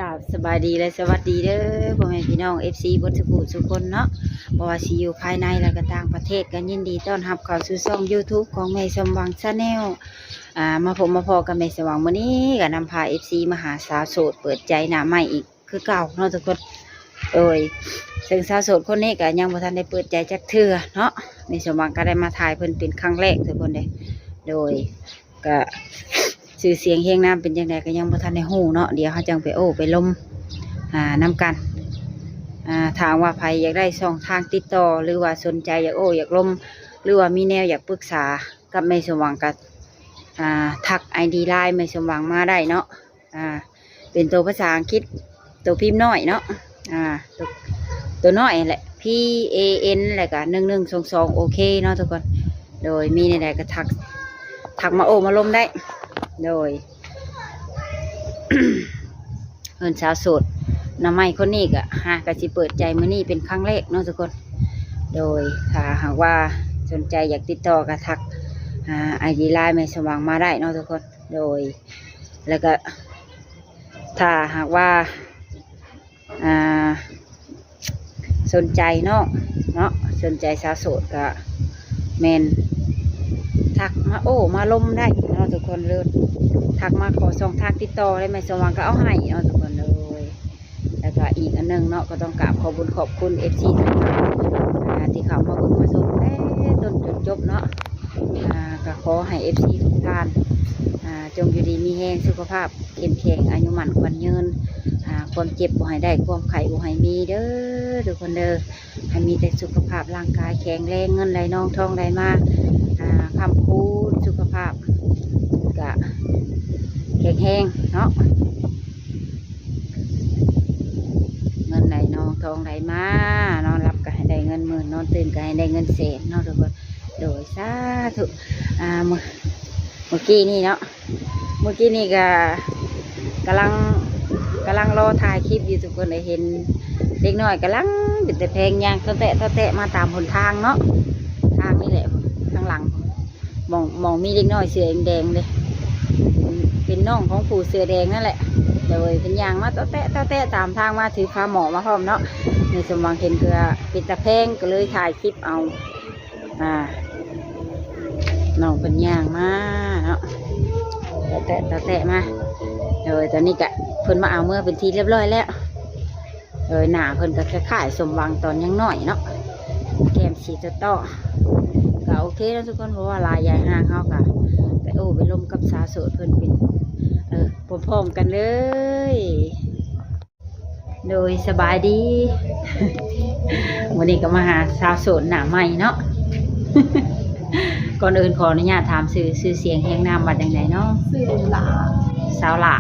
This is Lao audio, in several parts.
ກາບສະບາຍດີ ແລະ ສະຫວັດດີເດີ ພໍ່ແມ່ພີ່ນ້ອງ ເອັຟຊີ ເບິດສູ່ຜູ້ສູ່ຄົນເນາະ, ບໍ່ວ່າຊິຢູ່ພາຍໃນ ແລະ ກໍຕ່າງປະເທດ ກໍຍິນດີຕ້ອນຮັບເຂົ້າສູ່ຊ່ອງ YouTube ຂອງແມ່ສົມຫວັງ Channel. ອ່າ ມາພົບມາພໍ້ກັບແມ່ສົມຫວັງມື້ນີ້ ກໍນຳພາ ເອັຟຊີ ມາຫາສາວໂສດເປີດໃຈໜ້າໃໝ່ອີກຄືເກົ່າເນາະທຸກຄົນ. ໂດຍ ເຊິ່ງສາວໂສດຄົນນີ້ກໍຍັງບໍ່ທັນໄດ້ເປີດໃຈຈັກເທື່ອເນາະ, ແມ່ສົມຫວັງກໍໄດ້ມາຖ່າຍເພິ່ນເປັນຄັ້ງແລກທຸກຄົນເດ້. ໂດຍ ກະຊື່ສຽງຮຽງນາມເປັນຈັ່ງໃດກໍຍັງບໍ່ທັນໄດ້ຮູ້ເນາະ, ດຽວເຮົາຈັ່ງໄປໂອ້ໄປລົມ ອ່າ ນຳກັນ. ອ່າ ຖ້າຫາກວ່າໃຜຢາກໄດ້ຊ່ອງທາງຕິດຕໍ່ ຫຼືວ່າສົນໃຈຢາກໂອ້ຢາກລົມ ຫຼືວ່າມີແນວຢາກປຶກສາກັບແມ່ສົມຫວັງ ກະ ອ່າ ທັກ ໄອ ດີ LINE ແມ່ສົມຫວັງມາໄດ້ເນາະ. ອ່າ ເປັນໂຕພາສາອັງກິດ ໂຕພິມນ້ອຍເນາະ, ອ່າ ໂຕ ໂຕນ້ອຍຫັ້ນແຫຼະ P A N ແລ້ວກະ ໜຶ່ງໜຶ່ງສອງສອງ ໂອເຄເນາະທຸກຄົນ. ໂດຍ ມີແນວໃດກໍທັກ ທັກມາໂອ້ມາລົມໄດ້. ໂດຍ ເພິ່ນສາວໂສດໜ້າໃໝ່ຄົນນີ້ກໍຫາກໍຊິເປີດໃຈມື້ນີ້ເປັນຄັ້ງແລກເນາະທຸກຄົນ. ໂດຍ ຖ້າຫາກວ່າສົນໃຈຢາກຕິດຕໍ່ກໍທັກ ອ່າ ໄອ ດີ LINE ແມ່ສົມຫວັງມາໄດ້ເນາະທຸກຄົນ. ໂດຍ ແລ້ວກໍ ຖ້າຫາກວ່າ ອ່າ ສົນໃຈນ້ອງເນາະ ສົນໃຈສາວໂສດ ກໍແມ່ນທັກມາໂອ້ມາລົມໄດ້ເນາະທຸກຄົນເລີຍ, ທັກມາຂໍຊ່ອງທາງຕິດຕໍ່ໄດ້ ແມ່ສົມຫວັງກໍເອົາໃຫ້ເນາະທຸກຄົນເລີຍ. ແລ້ວກໍອີກອັນໜຶ່ງເນາະ ກໍຕ້ອງກາບຂອບບຸນຂອບຄຸນ ເອັຟຊີ ທຸກທ່ານ ອ່າ ທີ່ເຂົ້າມາເບິ່ງມາຊົມແຕ່ຕົ້ນຈົນຈົບເນາະ. ອ່າ ກໍຂໍໃຫ້ ເອັຟຊີ ທຸກທ່ານ ອ່າ ຈົ່ງຢູ່ດີມີແຮງ ສຸຂະພາບເຂັ້ມແຂງ ອາຍຸໝັ້ນຂວັນຍືນ ອ່າ ຄວາມເຈັບບໍ່ໃຫ້ໄດ້ ຄວາມໄຂ້ບໍ່ໃຫ້ມີເດີ ທຸກຄົນເດີ. ໃຫ້ມີແຕ່ສຸຂະພາບຮ່າງກາຍແຂງແຮງ ເງິນໄຫຼນອງທອງໄຫຼມາ ອ່າ ຄ້ຳຄູນສຸຂະພາບກະແຂງແຮງເນາະ. ເງິນໄຫຼນອງທອງໄຫຼມາ ນອນຫຼັບກໍໃຫ້ໄດ້ເງິນໝື່ນ ນອນຕື່ນກໍໃຫ້ໄດ້ເງິນແສນເນາະທຸກຄົນ. ໂດຍ ສາທຸ. ອ່າ ມື້ ມື້ກີ້ນີ້ເນາະ ມື້ກີ້ນີ້ກໍກຳລັງ ກຳລັງລໍຖ່າຍຄລິບຢູ່ທຸກຄົນເອີຍ. ເຫັນເດັກນ້ອຍກຳລັງເປັນຕາແພງ ຍ່າງຕະແຕະຕະແຕະມາຕາມຫົນທາງເນາະ ທາງນີ້ແຫຼະ ທາງຫຼັງ ໝ່ອງ ໝ່ອງມີເດັກນ້ອຍເສື້ອແດງໆເດ້ ເປັນ ເປັນນ້ອງຂອງຜູ້ເສື້ອແດງນັ້ນແຫຼະ. ໂດຍ ເພິ່ນຍ່າງມາຕະແຕະຕະແຕະຕາມທາງມາ ຖືພາໝໍ້ມາພ້ອມເນາະ. ແມ່ສົມຫວັງເຫັນກໍເປັນຕາແພງ ກໍເລີຍຖ່າຍຄລິບເອົາ. ອ່າ ນ້ອງເພິ່ນຍ່າງມາເນາະ ຕະແຕະຕະແຕະມາ. ໂດຍ ຕອນນີ້ກະເພິ່ນມາເອົາເມືອເປັນທີ່ຮຽບຮ້ອຍແລ້ວ. ໂດຍ ໜ້າເພິ່ນກໍຄ້າຍໆສົມຫວັງຕອນຍັງນ້ອຍເນາະ ແກ້ມສີຕໍ່ໆ. ກໍໂອເຄເນາະທຸກຄົນ ເພາະວ່າຫຼາຍຢາຍຫ່າງ ເຮົາກໍໄປໂອ້ໄປລົມກັບສາວໂສດເພິ່ນເປັນ ເອີ ພ້ອມໆກັນເລີຍ. ໂດຍ ສະບາຍດີ ມື້ນີ້ກໍມາຫາສາວໂສດໜ້າໃໝ່ເນາະ. ກ່ອນອື່ນຂໍອະນຸຍາດຖາມຊື່ ຊື່ສຽງຮຽງນາມວ່າຈັ່ງໃດເນາະ? ຊື່ຫຼ້າ. ສາວຫຼ້າ.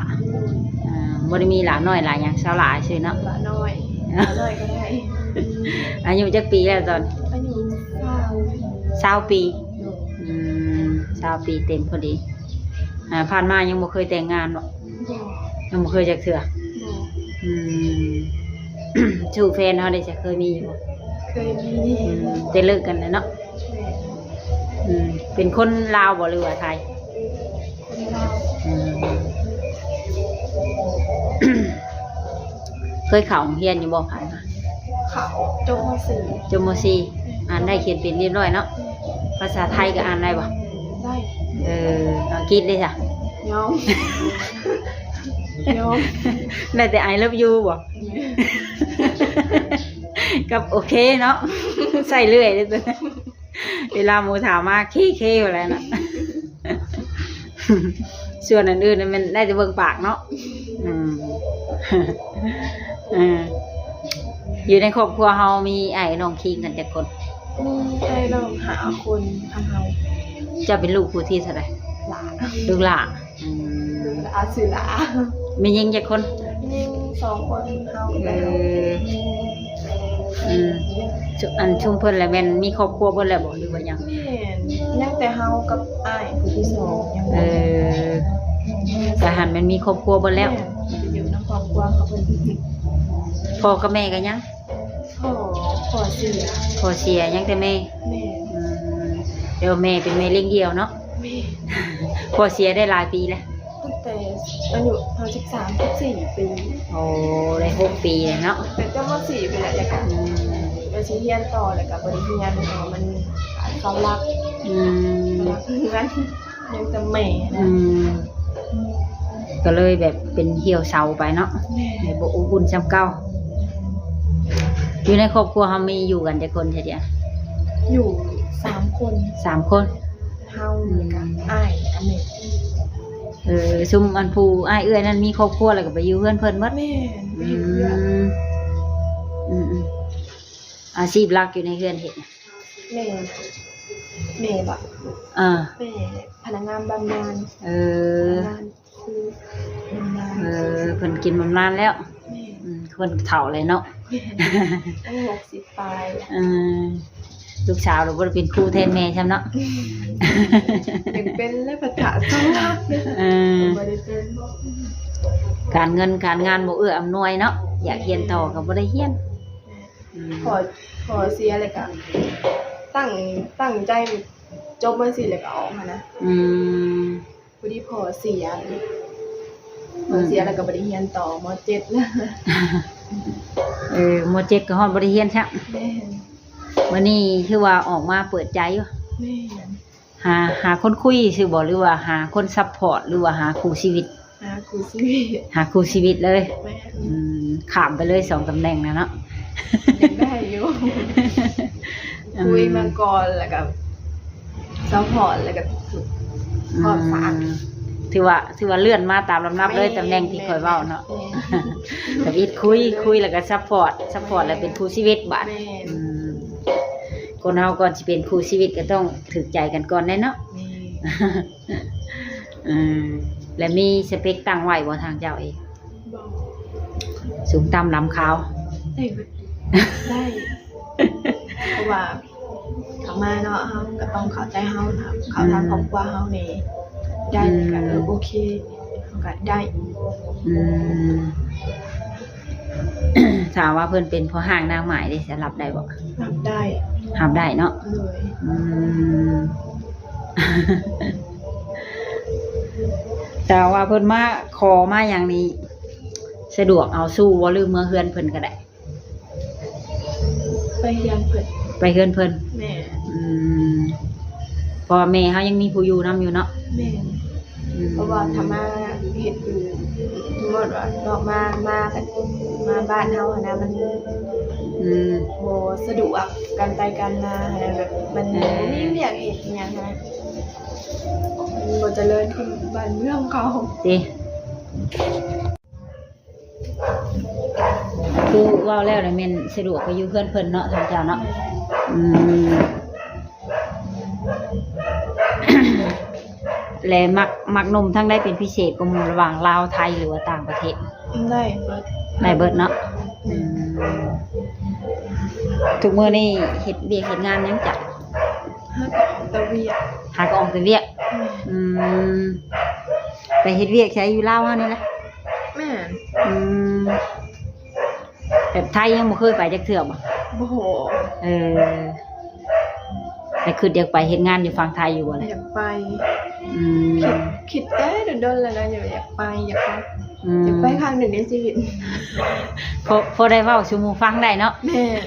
ອ່າ ບໍ່ໄດ້ມີຫຼ້ານ້ອຍຫຼ້າຫຍັງ ສາວຫຼ້າຊື່ເນາະ. ຫຼ້ານ້ອຍ ຫຼ້ານ້ອຍກໍໄດ້. ອາຍຸຈັກປີແລ້ວຕອນ? ອາຍຸຊາວ. ຊາວປີ. ໂດຍ. ອືມ ຊາວປີເຕັມພໍດີ. ອ່າ ຜ່ານມາຍັງບໍ່ເຄີຍແຕ່ງງານບໍ່? ບໍ່. ຍັງບໍ່ເຄີຍຈັກເທື່ອ? ບໍ່. ອືມ ສູ່ແຟນເຮົາໄດ້ ຈະເຄີຍມີຢູ່ບໍ່? ເຄີຍມີ. ອືມ ແຕ່ເລີກກັນແລ້ວເນາະ. ແມ່ນ. ອືມ ເປັນຄົນລາວບໍ່ ຫຼືວ່າໄທ? ຄົນລາວ. ອືມ ເຄີຍເຂົ້າໂຮງຮຽນຢູ່ບໍ່? ຜ່ານມາ ເຂົ້າຈົບ ມ.ສີ່. ຈົບ ມ.ສີ່. ແມ່ນ. ອ່ານໄດ້ຂຽນເປັນຮຽບຮ້ອຍເນາະ. ແມ່ນ. ພາສາໄທກໍອ່ານໄດ້ບໍ່? ໄດ້. ເອີ ອັງກິດເດ້ຊະ? ຍອມ ຍອມ. ໄດ້ແຕ່ I love you ບໍ່? ແມ່ນ. ກັບໂອເຄເນາະ ໃຊ້ເລື້ອຍເດ້. ເວລາໝູ່ຖາມມາ ເຄເຄ ວ່າແລ້ວນະ. ສ່ວນອັນອື່ນນັ້ນແມ່ນໄດ້ແຕ່ເບິ່ງປາກເນາະ. ອືມ ເອີ ຢູ່ໃນຄອບຄົວເຮົາມີອ້າຍນ້ອງຄີງກັນຈັກຄົນ? ມີອ້າຍນ້ອງຫ້າຄົນ ທາງເຮົາ. ເຈົ້າເປັນລູກຜູ້ທີເທົ່າໃດ? ຫຼ້າ. ລູກຫຼ້າ. ອືມ ອາ ຊື່ຫຼ້າ. ແມ່ຍິງຈັກຄົນ? ຍິງສອງຄົນ ເຮົາກັບ ເອີ ແມ່. ອືມ ຊຸ ອັນຊຸມເພິ່ນລະແມ່ນມີຄອບຄົວເບິດແລ້ວບໍ່ ຫຼືວ່າຍັງ? ແມ່ນ ຍັງແຕ່ເຮົາກັບອ້າຍຜູ້ທີສອງຍັງບໍ່. ເອີ ແມ່ນ ແຕ່ຫັ້ນແມ່ນມີຄອບຄົວເບິດແລ້ວ. ແມ່ນ ຢູ່ນຳຄອບຄົວເຂົາເພິ່ນ. ພໍ່ກັບແມ່ກໍຍັງ? ພໍ່ ພໍ່ເສຍ. ພໍ່ເສຍ ຍັງແຕ່ແມ່. ແມ່ນ. ອືມ ແຕ່ວ່າແມ່ເປັນແມ່ລ້ຽງດ່ຽວເນາະ. ແມ່ນ. ພໍ່ເສຍໄດ້ຫຼາຍປີແລ້ວ? ຕັ້ງແຕ່ ອາຍຸເຮົາສິບສາມ ສິບສີ່ປີ. ໂອ້ ໄດ້ຫົກປີແລ້ວເນາະ. ເປັນເຈົ້າ ມ.ສີ່ ໄປແລ້ວ ແລ້ວກໍ ອືມ ວ່າຊິຮຽນຕໍ່ ແລ້ວກໍບໍ່ໄດ້ຮຽນ ເພາະວ່າມັນຂາດເສົາຫຼັກ. ອືມ ເສົາຫຼັກເຮືອນ ຍັງແຕ່ແມ່ນະ. ອືມ ກໍເລີຍແບບເປັນຫ່ຽວເຊົາໄປເນາະ. ແມ່ນ. ໄດ້ບໍ່ອົບອຸ່ນສ່ຳເກົ່າ. ຢູ່ໃນຄອບຄົວເຮົາມີຢູ່ກັນຈັກຄົນຊະດຽວ? ຢູ່ສາມຄົນ. ສາມຄົນ. ເຮົາ ອືມ ແລ້ວກໍອ້າຍ ແລ້ວກໍແມ່. ເອີ ຊຸມອັນຜູ້ອ້າຍເອື້ອຍນັ້ນມີຄອບຄົວແລ້ວກໍໄປຢູ່ເຮືອນເພິ່ນໝົດ? ແມ່ນ ໄປຢູ່ເຮືອນ. ອືມ ອືມໆ ອາຊີບຫຼັກຢູ່ໃນເຮືອນເຮັດ ແມ່ ແມ່ບໍ? ເອີ ແມ່ພະນັກງານບຳນານ. ເອີ ພະນັກງານ ຄືບຳນານ. ເອີ ເພິ່ນກິນບຳນານແລ້ວ. ແມ່ນ. ອືມ ເພິ່ນເຖົ້າແລ້ວເນາະ. ແມ່ນ. ໂອ້ ຫົກສິບປາຍແລ້ວ. ເອີ ລູກສາວລະບໍ່ໄດ້ເປັນຄູແທນແມ່ຊ້ຳເນາະ. ອືມ ຍັງເປັນແລ້ວ ພັດຖະສອງຫຼັກເດ້. ເອີ ບໍ່ໄດ້ເປັນ. ການເງິນການງານບໍ່ເອື້ອອຳນວຍເນາະ. ຢາກຮຽນຕໍ່ກໍບໍ່ໄດ້ຮຽນ. ແມ່ນ. ອືມ ພໍ່ ພໍ່ເສຍແລ້ວກໍຕັ້ງ ຕັ້ງໃຈຈົບມ.ສີ່ ແລ້ວກໍອອກຫັ້ນນະ. ອືມ ພໍດີພໍ່ເສຍ ອືມ ພໍ່ເສຍແລ້ວກໍບໍ່ໄດ້ຮຽນຕໍ່ ມໍເຈັດແລ້ວ. ເອີ ມໍເຈັດກໍຮອດບໍ່ໄດ້ຮຽນຊ້ຳ. ແມ່ນ. ມື້ນີ້ຄືວ່າອອກມາເປີດໃຈຢູ່. ແມ່ນ. ຫາ ຫາຄົນຄຸຍຊື່ບໍ່ ຫຼືວ່າຫາຄົນຊັບພອດ ຫຼືວ່າຫາຄູ່ຊີວິດ? ຫາຄູ່ຊີວິດ. ຫາຄູ່ຊີວິດເລີຍ. ແມ່ນ. ອືມ ຂ້າມໄປເລີຍສອງຕຳແໜ່ງນະເນາະ. ຍັງໄດ້ຢູ່. ອືມ ຄຸຍມາກ່ອນ ແລ້ວກໍຊັບພອດ ແລ້ວກໍ ອືມ ພ້ອມສານ. ຖືວ່າ ຖືວ່າເລື່ອນມາຕາມລຳດັບເລີຍ. ແມ່ນ. ຕຳແໜ່ງທີ່ຂ້ອຍເວົ້າເນາະ. ແມ່ນ. ທຳອິດຄຸຍ ຄຸຍແລ້ວກໍຊັບພອດ ຊັບພອດແລ້ວເປັນຄູ່ຊີວິດບາດ. ແມ່ນ. ອືມ ຄົນເຮົາກ່ອນຊິເປັນຄູ່ຊີວິດກໍຕ້ອງຖືກໃຈກັນກ່ອນແດ່ເນາະ. ແມ່ນ. ເອີ ແລະມີສະເປັກຕັ້ງໄວ້ບໍ່ທາງເຈົ້າເອງ? ບໍ່. ສູງຕ່ຳດຳຂາວ? ໄດ້ເບິດ. ໄດ້ ເພາະວ່າເຂົ້າມາເນາະ ເຮົາກໍຕ້ອງເຂົ້າໃຈເຮົາ ເຂົ້າທາງ ອືມ ຄອບຄົວເຮົາແດ່. ໄດ້ ອືມ ກໍ ເອີ ໂອເຄ ເຮົາກໍໄດ້. ອືມ ຖ້າວ່າເພິ່ນເປັນພໍ່ຮ້າງນາງໝ້າຍເດ ຈະຮັບໄດ້ບໍ່? ຮັບໄດ້. ຮັບໄດ້ເນາະ. ໂດຍ. ອືມ ຖ້າວ່າເພິ່ນມາຂໍມາຫຍັງນີ້ ສະດວກເອົາສູ່ບໍ່ ຫຼືເມືອເຮືອນເພິ່ນກໍໄດ້? ໄປເຮືອນເພິ່ນ. ໄປເຮືອນເພິ່ນ. ແມ່ນ. ອືມ ເພາະວ່າແມ່ເຮົາຍັງມີຜູ້ຢູ່ນຳຢູ່ເນາະ. ແມ່ນ. ອືມ ເພາະວ່າຖ້າມາເຮັດຢູ່ ສົມມຸດວ່າເນາະ ມາ ມາ ມາບ້ານເຮົາຫັ້ນນະ ມັນ ອືມ ບໍ່ສະດວກ ການໄປການມາຫັ້ນນະ ແບບມັນ ເອີ ບໍ່ມີວຽກເຮັດອີ່ຫຍັງຫັ້ນນະ ມັນບໍ່ຈະເລີນຄືບ້ານເມືອງເຂົາ. ຕິ ຄືເວົ້າແລ້ວນະ ແມ່ນສະດວກໄປຢູ່ເຮືອນເພິ່ນເນາະ ທ່ານເຈົ້າເນາະ. ອືມ ແລະ ມັກ ມັກໜຸ່ມທາງໃດເປັນພິເສດກວ່າໝູ່ ລະຫວ່າງລາວ ໄທ ຫຼືວ່າຕ່າງປະເທດ? ໄດ້ເບິດ. ໄດ້ເບິດເນາະ. ອືມ ທຸກມື້ນີ້ເຮັດວຽກເຮັດງານຫຍັງຈະ? ຫາກໍອອກແຕ່ວຽກ. ຫາກໍອອກແຕ່ວຽກ. ອືມ ອືມ ໄປເຮັດວຽກໃສ ຢູ່ລາວເຮົານີ້ລະ? ແມ່ນ. ອືມ ແບບໄທຍັງບໍ່ເຄີຍໄປຈັກເທື່ອບໍ່? ບໍ່. ເອີ ແຕ່ຄິດຢາກໄປເຮັດງານຢູ່ຝັ່ງໄທຢູ່ບໍ່ລະ? ຢາກໄປ. ອືມ ຄິດ ຄິດແຕ່ດົນໆແລ້ວນະ ຢາກ ຢາກໄປ ຢາກໄປ. ອືມ ຢາກໄປຄັ້ງໜຶ່ງໃນຊີວິດ. ພໍ ພໍໄດ້ເວົ້າສູ່ໝູ່ຟັງໄດ້ເນາະ. ແມ່ນ.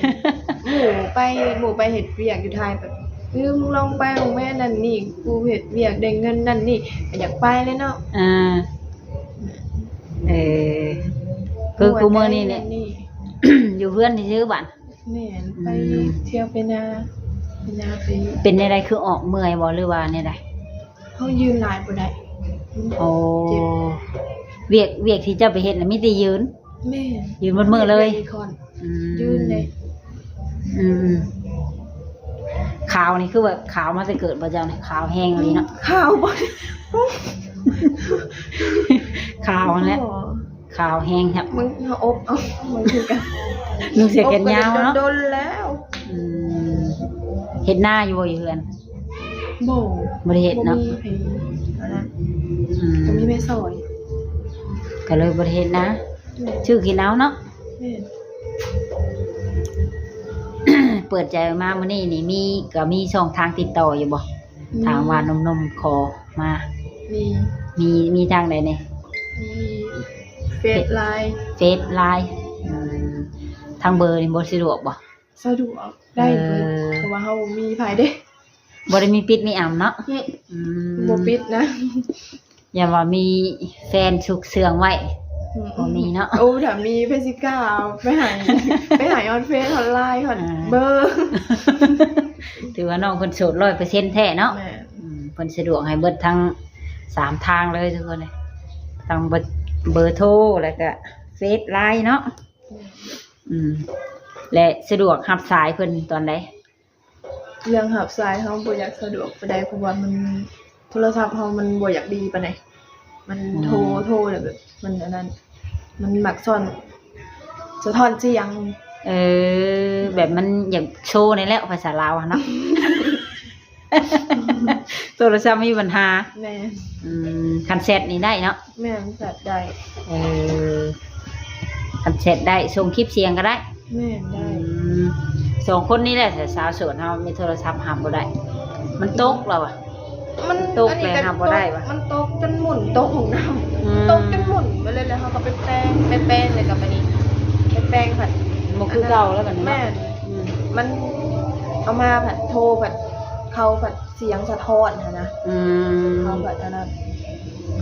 ໝູ່ໄປ ໝູ່ໄປເຮັດວຽກຢູ່ໄທ ແບບ ເອີ ມຶງລອງໄປເບິ່ງແມ້ ນັ້ນນີ້ ກູເຮັດວຽກໄດ້ເງິນນັ້ນນີ້ ກໍຢາກໄປແຫຼະເນາະ. ອ່າ ເອີ ຄື ແມ່ນ ຄູ່ມື້ນີ້ແຫຼະ ຢູ່ເຮືອນຊື່ໆ ບາດ. ແມ່ນ. ອືມ ໄປທ່ຽວໄປນາ ໄປນາໄປ. ເປັນແນວໃດ ຄືອອກເມື່ອຍບໍ່ ຫຼືວ່າແນວໃດ? ເຮົາຢືນຫຼາຍບໍ່ໄດ້. ໂອ້ ເຈັບ. ວຽກ ວຽກທີ່ເຈົ້າໄປເຮັດນະ ມີແຕ່ຢືນ? ແມ່ນ. ຢືນໝົດມື້ເລີຍ? ອືມ ຢືນເລີຍ. ອືມ ຂາວນີ້ຄືແບບຂາວມາແຕ່ເກີດບໍ່ເຈົ້ານີ້? ຂາວແຮງອີ່ຫຼີເນາະ. ຂາວບໍ່ ຂາວຫັ້ນແຫຼະ. ຂາວແຮງຄັບ. ມັນ ເຮົາອົບເອົາ ມັນຄືກັນ. ນຸ່ງເສື້ອແຂນຍາວເນາະ. ອົບມາດົນໆແລ້ວ. ອືມ ເຮັດນາຢູ່ບໍ່ ຢູ່ເຮືອນ? ບໍ່ ບໍ່ໄດ້ເຮັດເນາະ. ບໍ່ມີໃຜ ອັນນັ້ນ. ອືມ ບໍ່ມີໃຜຊ່ອຍ ກໍເລີຍບໍ່ໄດ້ເຮັດນາ. ແມ່ນ. ຊື້ກິນເອົາເນາະ. ແມ່ນ. ເປີດໃຈມາມື້ນີ້ນີ້ ມີ ກໍມີຊ່ອງທາງຕິດຕໍ່ຢູ່ບໍ່? ມີ. ຖ້າວ່າໜຸ່ມໆຂໍມາ ມີ ມີ ມີທາງໃດແດ່? ມີເຟສ ໄລນ໌ ເຟສ ໄລນ໌ ອືມ ທາງເບີນີ້ບໍ່ສະດວກບໍ່? ສະດວກ ໄດ້ເບີ ເອີ ເພາະວ່າເຮົາບໍ່ມີໃຜເດ້ ບໍ່ໄດ້ມີປິດມີອຳເນາະ ອືມ ອືມ ບໍ່ປິດນະ ຢ້ານວ່າມີແຟນຊຸກເຊື່ອງໄວ້ ອືມ ບໍ່ມີເນາະ ໂອ້ ຖ້າມີໃຜຊິກ້າໄປໃຫ້ ໄປໃຫ້ຮອດເຟສ ຮອດ ໄລນ໌ ຮອດ ອ່າ ເບີ ຖືວ່ານ້ອງເພິ່ນໂສດຮ້ອຍເປີເຊັນແທ້ເນາະ ແມ່ນ ອືມ ເພິ່ນສະດວກໃຫ້ເບິດທັງສາມທາງເລີຍທຸກຄົນເລີຍ ທັງເບີ ເບີໂທ ແລ້ວກະເຟສ ໄລນ໌ ເນາະ ອືມ ແລະ ສະດວກຮັບສາຍເພິ່ນຕອນໃດ? ເລື່ອງຮັບສາຍເຮົາບໍ່ຢາກສະດວກປານໃດ ເພາະວ່າມັນ ໂທລະສັບເຮົາມັນບໍ່ຢາກດີປານໃດ ມັນໂທ ອືມ ໂທແລ້ວແບບມັນອັນນັ້ນ ມັນມັກສອນ ສະທ້ອນສຽງ ເອີ ແບບມັນຢາກໂຊນີ້ແຫຼະ ພາສາລາວຫັ້ນເນາະ ໂທລະສັບມີບັນຫາ ແມ່ນ ອືມ ຄັນແຊັດນີ້ໄດ້ເນາະ ແມ່ນ ແຊັດໄດ້ ເອີ ຄັນແຊັດໄດ້ ສົ່ງຄລິບສຽງກໍໄດ້ ແມ່ນ ໄດ້ ອືມ ສອງຄົນນີ້ແຫຼະ ແຕ່ສາວໂສດເຮົາມີໂທລະສັບຮັບບໍ່ໄດ້ ມັນຕົກແລ້ວວະ ມັນຕົກແລ້ວຮັບບໍ່ໄດ້ວະ ມັນຕົກຈົນໝຸ່ນຕົກຫ້ອງນ້ຳ ອືມ ຕົກຈົນໝຸ່ນໄປເລີຍ ແລ້ວເຮົາກໍໄປແປງ ໄປແປງ ແລ້ວກໍບາດນີ້ໄປແປງພັດ ບໍ່ຄືເກົ່າແລ້ວບັດນີ້ເນາະ ແມ່ນ ອືມ ມັນເອົາມາພັດໂທພັດ ເຂົາພັດ ສຽງສະທ້ອນຫັ້ນນະ ອືມ ເຂົາພັດອັນນັ້ນ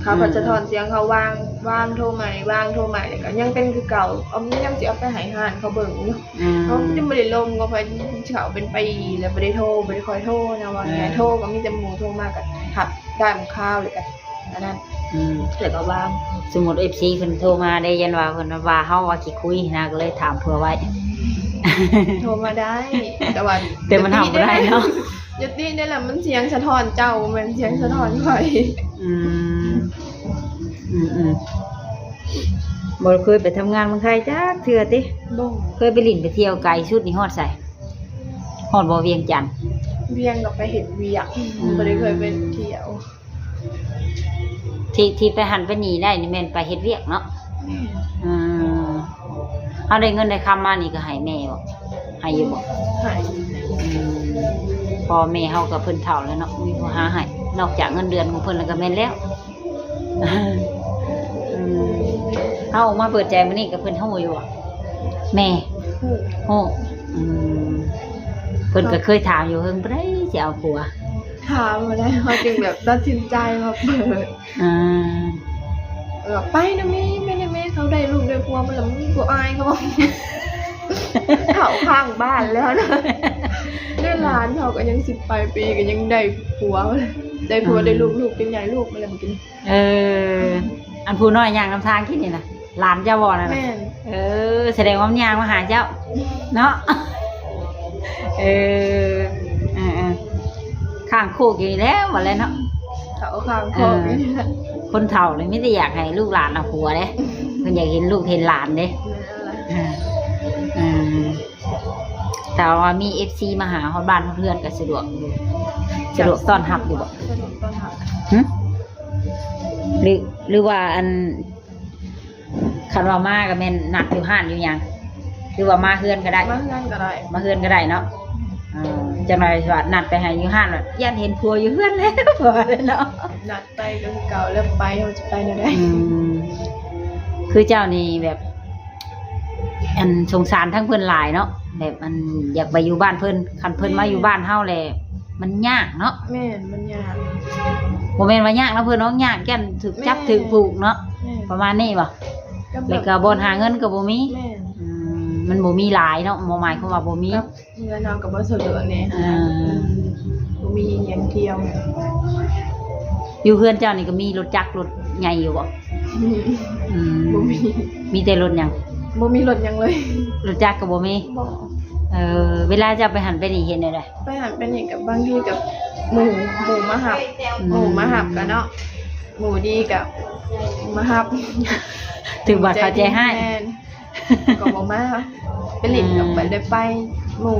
ເຂົາພັດ ອືມ ສະທ້ອນສຽງ ເຂົາວາງ ວາງໂທໃໝ່ ວາງໂທໃໝ່ ແລ້ວກໍຍັງເປັນຄືເກົ່າ ເອົາ ຍັງຊິເອົາໄປໃຫ້ຮ້ານເຂົາເບິ່ງຢູ່ ອືມ ເຮົາຍັງບໍ່ໄດ້ລົມກັບເພິ່ນ ເຂົາເປັນປີແລ້ວ ບໍ່ໄດ້ໂທ ບໍ່ໄດ້ຄ່ອຍໂທນະ ວ່າງ່າຍ ອ່າ ໂທກໍມີແຕ່ໝູ່ໂທມາກໍຮັບດ້າມຄາວ ແລ້ວກໍອັນນັ້ນ ອືມ ແລ້ວກໍວາງ ສົມມຸດເອັຟຊີເພິ່ນໂທມາເດ້ ຢ້ານວ່າເພິ່ນວ່າເຮົາວ່າຂີ້ຄຸຍນະ ກໍເລີຍຖາມເຜື່ອໄວ້ ໂທມາໄດ້ ແຕ່ວ່າ ແຕ່ມັນຮັບບໍ່ໄດ້ເນາະ ຢ່າຕິເດ້ລະ ມັນສຽງສະທ້ອນເຈົ້າ ບໍ່ແມ່ນສຽງສະທ້ອນຂ້ອຍ ອືມ ອືມໆ ບໍ່ເຄີຍໄປທຳງານເມືອງໄທຈັກເທື່ອຕິ? ບໍ່ ເຄີຍໄປຫຼິ້ນໄປທ່ຽວໄກສຸດນີ້ຮອດໃສ? ຮອດບໍ່ ວຽງຈັນ? ວຽງກໍໄປເຮັດວຽກ ອືມ ບໍ່ໄດ້ເຄີຍໄປທ່ຽວ ທີ່ ທີ່ໄປຫັ້ນໄປນີ້ໄດ້ນີ້ແມ່ນໄປເຮັດວຽກເນາະ? ແມ່ນ ອືມ ເຮົາໄດ້ເງິນໄດ້ຄຳມານີ້ກໍໃຫ້ແມ່ບໍ່? ໃຫ້ຢູ່ບໍ່? ໃຫ້ ອືມ ພໍ່ແມ່ເຮົາກໍເພິ່ນເຖົ້າແລ້ວເນາະ ມີຜູ້ຫາໃຫ້ ນອກຈາກເງິນເດືອນຂອງເພິ່ນແລ້ວກໍແມ່ນແລ້ວ ອືມ ເຮົາອອກມາເປີດໃຈມື້ນີ້ກໍເພິ່ນຮູ້ຢູ່ບໍ່? ແມ່ ຮູ້ ຮູ້ ອືມ ເພິ່ນກໍເຄີຍຖາມຢູ່ ເຫິງປານໃດຊິເອົາຜົວ? ຖາມຫັ້ນແຫຼະ ເຮົາຈຶ່ງແບບຕັດສິນໃຈມາເປີດ ອ່າ ແບບ ໄປນະແມ່ ໄປນະແມ່ ເຂົາໄດ້ລູກໄດ້ຜົວໝົດແລ້ວ ມຶງບໍ່ອາຍເຂົາບໍ່? ເຂົາຂ້າງບ້ານແລ້ວນະ ເດ້ຫຼານເຂົາກໍຍັງສິບປາຍປີ ກໍຍັງໄດ້ຜົວ ໄດ້ຜົວ ອືມ ໄດ້ລູກ ລູກຈົນໃຫຍ່ ລູກມາແລ້ວ ເອີ ອັນຜູ້ນ້ອຍຍ່າງນຳທາງກິນນີ້ນະ ຫຼານເຈົ້າບໍ່ນັ້ນນະ? ແມ່ນ ເອີ ສະແດງວ່າມັນຍ່າງມາຫາເຈົ້າເນາະ ເອີ ເອີໆ ຂ້າງໂຄກຢູ່ນີ້ແຫຼະ ວ່າແລ້ວເນາະ ເຂົາຂ້າງໂຄກ ເອີ ຢູ່ນີ້ແຫຼະ ຄົນເຖົ້ານີ້ມີແຕ່ຢາກໃຫ້ລູກຫຼານເອົາຜົວເດ້ ເພິ່ນຢາກເຫັນລູກເຫັນຫຼານເດ້ ແມ່ນແຫຼະ ເອີ ເອີ ຖ້າວ່າມີເອັຟຊີມາຫາຮອດບ້ານຮອດເຮືອນກໍສະດວກຢູ່ ສະດວກຕ້ອນຮັບຢູ່ບໍ່? ສະດວກຕ້ອນຮັບ ຫຶ? ຫຼື ຫຼືວ່າອັນ ຄັນວ່າມາກໍແມ່ນນັດຢູ່ຮ້ານຢູ່ຫຍັງ ຫຼືວ່າມາເຮືອນກໍໄດ້? ມາເຮືອນກໍໄດ້ ມາເຮືອນກໍໄດ້ເນາະ ເອີ ຈັກໜ່ອຍວ່ານັດໄປໃຫ້ຢູ່ຮ້ານ ຢ້ານເຫັນຜົວຢູ່ເຮືອນແລ້ວ ວ່າເນາະ ນັດໄປກໍຄືເກົ່າ ແລ້ວໄປເຮົາຈະໄປແນວໃດ? ອືມ ຄືເຈົ້ານີ້ແບບ ອັນ ສົງສານທັງເພິ່ນຫຼາຍເນາະ ແບບ ອັນ ຢາກໄປຢູ່ບ້ານເພິ່ນ ຄັນເພິ່ນມາຢູ່ ແມ່ນ ບ້ານເຮົາແຫຼະ ມັນຍາກເນາະ ແມ່ນ ມັນຍາກ ບໍ່ແມ່ນວ່າຍາກນຳເພິ່ນເນາະ ຍາກຢ້ານຖືກຈັບ ແມ່ນ ຖືກຜູກເນາະ ແມ່ນ ປະມານນີ້ບໍ່? ແລ້ວກໍບ່ອນຫາເງິນກໍບໍ່ມີ ແມ່ນ ອືມ ມັນບໍ່ມີຫຼາຍເນາະ ບໍ່ໝາຍຄວາມວ່າບໍ່ມີ ກັບເຮືອນເຮົາກໍບໍ່ສະດວກແດ່ ອ່າ ບໍ່ມີຫຍັງທ່ຽວ ຢູ່ເຮືອນເຈົ້ານີ້ກໍມີລົດຈັກລົດໃຫຍ່ຢູ່ບໍ່? ອືມ ບໍ່ມີ ມີແຕ່ລົດຫຍັງ? ບໍ່ມີລົດຫຍັງເລີຍ ລົດຈັກກໍບໍ່ມີ ບໍ່ ເອີ ເວລາເຈົ້າໄປຫັ້ນໄປນີ້ເຮັດແນວໃດ? ໄປຫັ້ນໄປນີ້ກໍບາງທີກໍໝູ່ ໝູ່ມາຮັບ ອືມ ໝູ່ມາຮັບກໍເນາະ ໝູ່ດີກໍມາຮັບ ຖືກບາດເຂົາໃຈຮ້າຍ ແມ່ນ ກໍບໍ່ມາ ໄປຫຼິ້ນກໍບໍ່ໄດ້ໄປ ໝູ່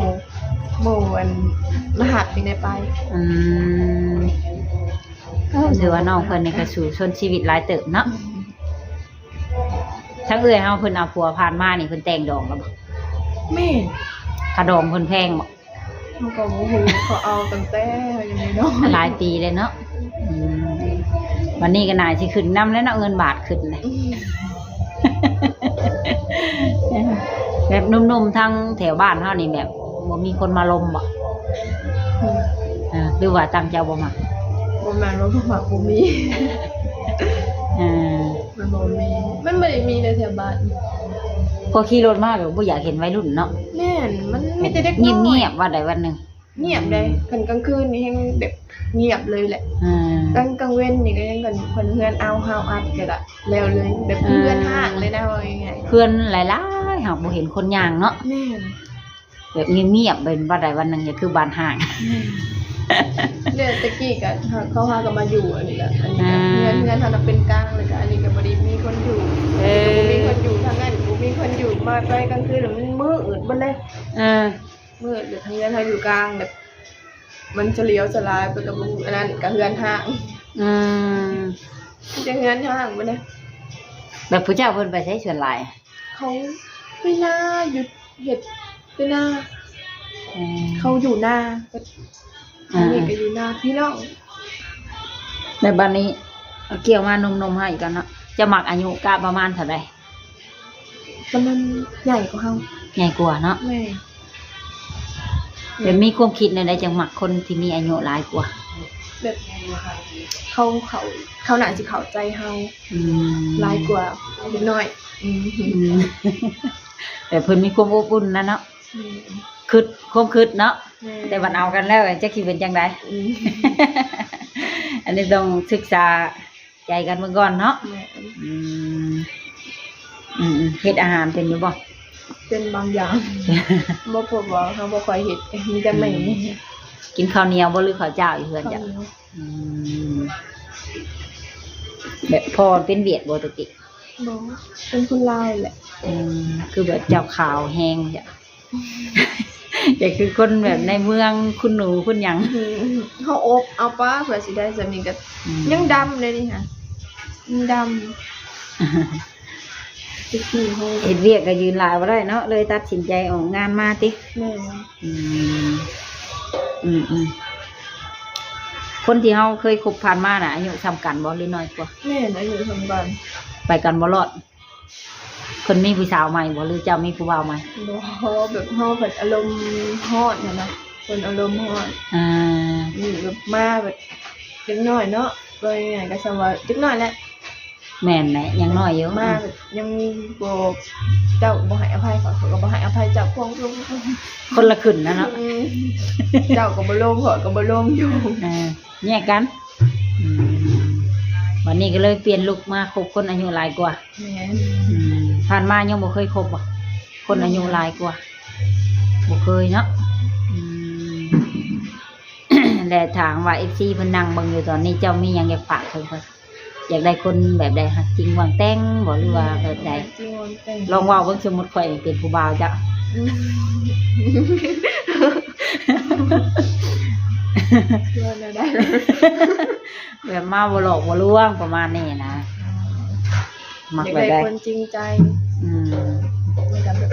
ໝູ່ອັນມາຮັບຈຶ່ງໄດ້ໄປ ອືມ ເອີ ຖືວ່ານ້ອງເພິ່ນນີ້ກໍສູ້ຊົນຊີວິດຫຼາຍເຕີບເນາະ ທາງເອື້ອຍເຮົາເພິ່ນເອົາຜົວຜ່ານມານີ້ ເພິ່ນແຕ່ງດອງແລ້ວບໍ່? ແມ່ນ ຄ່າດອງເພິ່ນແພງບໍ່? ເຮົາກໍບໍ່ຮູ້ ເຂົາເອົາຕັ້ງແຕ່ເຮົາຍັງນ້ອຍໆ ຫຼາຍປີແລ້ວເນາະ ອືມ ບັດນີ້ກໍໜ້າຊິຂຶ້ນນຳແລ້ວເນາະ ເງິນບາດຂຶ້ນແລ້ວ. ແບບໜຸ່ມໆທາງແຖວບ້ານເຮົານີ້ ແບບບໍ່ມີຄົນມາລົມບໍ່? ອືມ ເອີ ຫຼືວ່າຕັ້ງໃຈບໍ່ມັກ? ບໍ່ແມ່ນວ່າບໍ່ມັກ ບໍ່ມີ. ເອີ ມັນບໍ່ມີ ມັນບໍ່ໄດ້ມີໃນແຖວບ້ານ. ພໍຂີ່ລົດມາກໍບໍ່ຢາກເຫັນໄວລຸ້ນເນາະ. ແມ່ນ ມັນມີແຕ່ເດັກນ້ອຍ ງຽບໆ ວັນໃດວັນໜຶ່ງ. ງຽບເດ້. ອືມ ຄັນກາງຄືນນີ້ແຮ່ງແບບງຽບເລີຍແຫຼະ. ອືມ ກາງ ກາງເວັນນີ້ກໍຍັງກັນ ເພິ່ນເຮືອນເອົາເຮົາອັດກໍລະແລ້ວເລີຍ ແບບ ເອີ ເຮືອນຮ້າງເລີຍນະ ເວົ້າງ່າຍໆ ເຮືອນຫຼາຍໆ ຫາກບໍ່ເຫັນຄົນຍ່າງເນາະ. ແມ່ນ ແບບງຽບໆ ເປັນວັນໃດວັນໜຶ່ງກໍຄືບ້ານຮ້າງ. ແມ່ນ ແລ້ວແຕ່ກີ້ກໍເຂົາຫາກໍມາຢູ່ອັນນີ້ລະ ອັນນີ້ກໍ ອ່າ ເຮືອນ ເຮືອນເຮົານະເປັນກາງ ແລ້ວກໍອັນນີ້ກໍບໍ່ໄດ້ມີຄົນຢູ່. ເອີ ກໍບໍ່ມີຄົນຢູ່ ທາງນັ້ນກໍບໍ່ມີຄົນຢູ່ ມາໄປກາງຄືນມັນມືດເບິດເລີຍ. ເອີ ມືດ ແລ້ວເຮືອນເຮົາຢູ່ກາງ ແບບມັນສະຫຼຽວສະຫຼາຍໄປກັບອັນນັ້ນ ກັບເຮືອນຮ້າງ. ອືມ ມີແຕ່ເຮືອນຮ້າງໝົດນະ. ແບບຜູ້ເຈົ້າເພິ່ນໄປໃສສ່ວນຫຼາຍ? ເຂົາໄປນາ ຢູ່ເຮັດໄປນາ. ອືມ ເຂົາຢູ່ນາ ອັນນີ້ກໍຢູ່ນາພີ່ນ້ອງ. ແລ້ວບັດນີ້ ເອົາກ່ຽວມາໜຸ່ມໆ ໃຫ້ກັນເນາະ. ເຈົ້າມັກອາຍຸກະປະມານເທົ່າໃດ? ປະມານໃຫຍ່ກວ່າເຮົາ. ໃຫຍ່ກວ່າເນາະ. ແມ່ນ ແບບມີຄວາມຄິດແນວໃດຈັ່ງມັກຄົນທີ່ມີອາຍຸຫຼາຍກວ່າ? ແບບເຂົາ ເຂົາ ເຂົາໜ້າຊິເຂົ້າໃຈເຮົາ ອືມ ຫຼາຍກວ່າເດັກນ້ອຍ. ອືມ ອືມ ແບບເພິ່ນມີຄວາມອົບອຸ່ນນະເນາະ. ແມ່ນ ຄຶດ ຄວາມຄຶດເນາະ. ແມ່ນ ແຕ່ບັດເອົາກັນແລ້ວ ຈັກຊິເປັນຈັ່ງໃດ. ອືມ ອັນນີ້ຕ້ອງສຶກສາ ໃຈກັນເບິ່ງກ່ອນເນາະ. ແມ່ນ ອືມ ອືມໆ ເຮັດອາຫານເປັນຢູ່ບໍ່? ເປັນບາງຢ່າງ ບໍ່ ເພາະວ່າເຮົາບໍ່ຄ່ອຍເຮັດ ມີແຕ່ແມ່. ອືມ ກິນເຂົ້າໜຽວບໍ່ ຫຼືເຂົ້າຈ້າວຢູ່ເຮືອນເຈົ້າ? ເຂົ້າໜຽວ. ອືມ ແບບພໍ່ເປັນຫວຽດບໍ່ແຕ່ກີ້? ບໍ່ ເປັນຄົນລາວແຫຼະ. ອືມ ຄືແບບເຈົ້າຂາວແຮງເຈົ້າ. ແຕ່ຄືຄົນແບບໃນເມືອງ ຄຸນໜູຄຸນຫຍັງ. ອືມ ເຮົາອົບເອົາປາ ເພື່ອຊິໄດ້ສ່ຳນີ້ກໍ ອືມ ຍັງດຳເລີຍນີ້ຫະ ຍັງດຳ. ແຕ່ກີ້ເຮົາເຮັດວຽກກໍຢືນຫຼາຍບໍ່ໄດ້ເນາະ ເລີຍຕັດສິນໃຈອອກງານມາຕິ? ແມ່ນ. ອືມ ອືມໆ ຄົນທີ່ເຮົາເຄີຍຄົບຜ່ານມານະ ອາຍຸສ່ຳກັນບໍ່ ຫຼືນ້ອຍກວ່າ? ແມ່ນ ອາຍຸສ່ຳກັນ. ໄປກັນບໍ່ລອດ. ເພິ່ນມີຜູ້ສາວໃໝ່ບໍ່ ຫຼືເຈົ້າມີຜູ້ບ່າວໃໝ່? ບໍ່ ແບບເຮົາແບບອາລົມຮ້ອນຫັ້ນນະ ເພິ່ນອາລົມຮ້ອນ. ອ່າ ແບບມາແບບເດັກນ້ອຍເນາະ ເວົ້າງ່າຍໆກໍສ່ຳວ່າເດັກນ້ອຍແຫຼະ. ແມ່ນແຫຼະ ຍັງນ້ອຍຢູ່ ມາແບບຍັງບໍ່ ເຈົ້າບໍ່ໃຫ້ອະໄພຂ້ອຍ ຂ້ອຍກໍບໍ່ໃຫ້ອະໄພເຈົ້າ ພວງ ພວງ ພວງ ຄົນລະຂຶ້ນນະເນາະ. ອືມ ເຈົ້າກໍບໍ່ລົງ ຂ້ອຍກໍບໍ່ລົງຢູ່. ເອີ ແຍກກັນ. ອືມ ບັດນີ້ກໍເລີຍປ່ຽນລຸກມາຄົບຄົນອາຍຸຫຼາຍກວ່າ. ແມ່ນ. ອືມ ຜ່ານມາຍັງບໍ່ເຄີຍຄົບບໍ່ ຄົນອາຍຸຫຼາຍກວ່າ? ບໍ່ເຄີຍເນາະ. ອືມ ແລະ ຖ້າຫາກວ່າເອັຟຊີເພິ່ນນັ່ງເບິ່ງຢູ່ຕອນນີ້ ເຈົ້າມີຫຍັງຢາກຝາກເຖິງເພິ່ນ? ຢາກໄດ້ຄົນແບບໃດ? ຮັກຈິງຫວັງແຕ່ງບໍ່ ຫຼືວ່າແບບໃດ? ຮັກຈິງຫວັງແຕ່ງ. ລອງເວົ້າເບິ່ງ ສົມມຸດຂ້ອຍເປັນຜູ້ບ່າວເຈົ້າ. ອືມ ເວົ້າແນວໃດ? ແບບມາບໍ່ຫຼອກບໍ່ລວງປະມານນີ້ນະ. ອໍ ມັກແບບໃດ? ຢາກໄດ້ຄົນຈິງໃຈ. ອືມ ແລ້ວກໍແບບ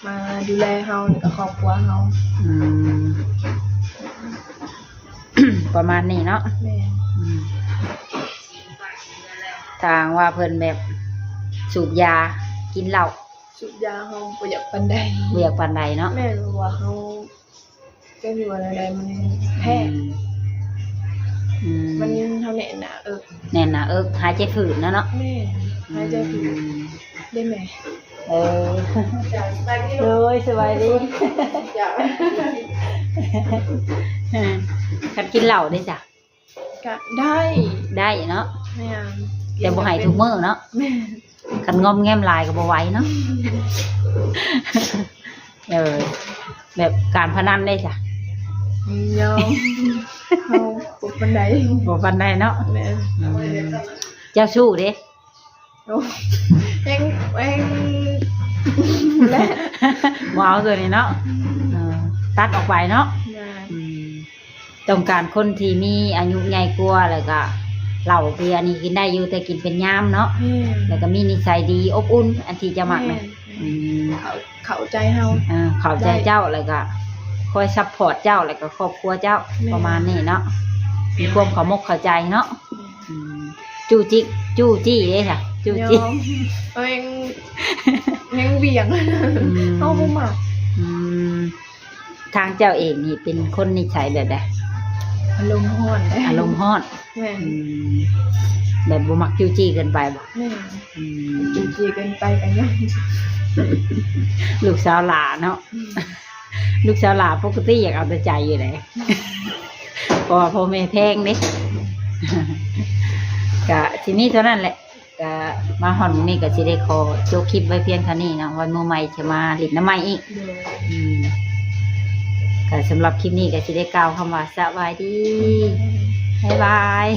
ມາດູແລເຮົາ ແລ້ວກໍຄອບຄົວເຮົາ. ອືມ ປະມານນີ້ເນາະ. ແມ່ນ. ອືມ ຖ້າຫາກວ່າເພິ່ນແບບສູບຢາ ກິນເຫຼົ້າ. ສູບຢາເຮົາບໍ່ຢາກປານໃດ. ບໍ່ຢາກປານໃດເນາະ. ແມ່ນ ເພາະວ່າເຮົາ ຈັກຊິວ່າແນວໃດ ມັນແພ້. ອືມ ອືມ ມັນ ເຮົາແໜ້ນໜ້າເອິກ. ແໜ້ນໜ້າເອິກ ຫາຍໃຈຝືດນະເນາະ. ແມ່ນ ຫາຍໃຈຝືດ. ອືມ ໄດ້ແມ່. ເອີ ໂດຍ ສະບາຍດີ. ຄັນກິນເຫຼົ້າເດ້ສະ? ກະໄດ້ ໄດ້ເນາະ. ແມ່ນ. ແຕ່ບໍ່ໃຫ້ທຸກມື້ເນາະ. ແມ່ນ. ຄັນງອມແງມຫຼາຍກໍບໍ່ໄຫວເນາະ. ເອີ ແບບການພະນັນເດ້ສະ? ອືມ ຍັງ ເຮົາບໍ່ປານໃດ. ບໍ່ປານໃດເນາະ. ແມ່ນ. ອືມ ເຈົ້າຊູ້ເດ້? ໂອ້ ແຮງ ແຮງ ແຫຼະ ບໍ່ເອົາຕົວນີ້ເນາະ. ເອີ ຕັດອອກໄປເນາະ. ແມ່ນ. ອືມ ຕ້ອງການຄົນທີ່ມີອາຍຸໃຫຍ່ກວ່າ ແລ້ວກະເຫຼົ້າເບຍນີ້ກິນໄດ້ຢູ່ ແຕ່ກິນເປັນຍາມເນາະ. ແມ່ນ. ແລ້ວກະມີນິໄສດີ ອົບອຸ່ນ ອັນທີ່ຈະມັກນະ. ແມ່ນ. ອືມ ເຂົ້າ ເຂົ້າໃຈເຮົາ. ເອີ ເຂົ້າໃຈເຈົ້າ ແລ້ວກະຄອຍຊັບພອດເຈົ້າ ແລ້ວກະຄອບຄົວເຈົ້າ. ແມ່ນ. ປະມານນີ້ເນາະ. ມີຄວາມເຂົ້າມົກເຂົ້າໃຈເນາະ. ແມ່ນ. ອືມ ຈູ້ຈີ້ ຈູ້ຈີ້ເດ້ ຈູ້ຈີ້ ຍອມ ເຮົາແຮງ ແຮງຫວ່ຽງ ອືມ ເຮົາບໍ່ມັກ ອືມ ທາງເຈົ້າເອງນີ້ເປັນຄົນນິໄສແບບໃດ? ອາລົມຮ້ອນ ອາລົມຮ້ອນ ແມ່ນ ອືມ ແບບບໍ່ມັກຈູ້ຈີ້ເກີນໄປບໍ່? ແມ່ນ ອືມ ຈູ້ຈີ້ເກີນໄປກໍຍອມ ລູກສາວຫຼ້າເນາະ ອືມ ລູກສາວຫຼ້າປົກກະຕິຢາກເອົາແຕ່ໃຈຢູ່ແຫຼະ ເພາະວ່າພໍ່ແມ່ແພງເດ້ ກະຊິມີເທົ່ານັ້ນແຫຼະ ກະມາຮອດມື້ນີ້ກະຊິໄດ້ຂໍຈົບຄລິບໄວ້ພຽງເທົ່ານີ້ເນາະ ໄວ້ມື້ໃໝ່ຈະມາຫຼິ້ນນຳໃໝ່ອີກ ໂດຍ ອືມ ກະສຳລັບຄລິບນີ້ກະຊິໄດ້ກ່າວຄຳວ່າສະບາຍດີ ບາຍບາຍ.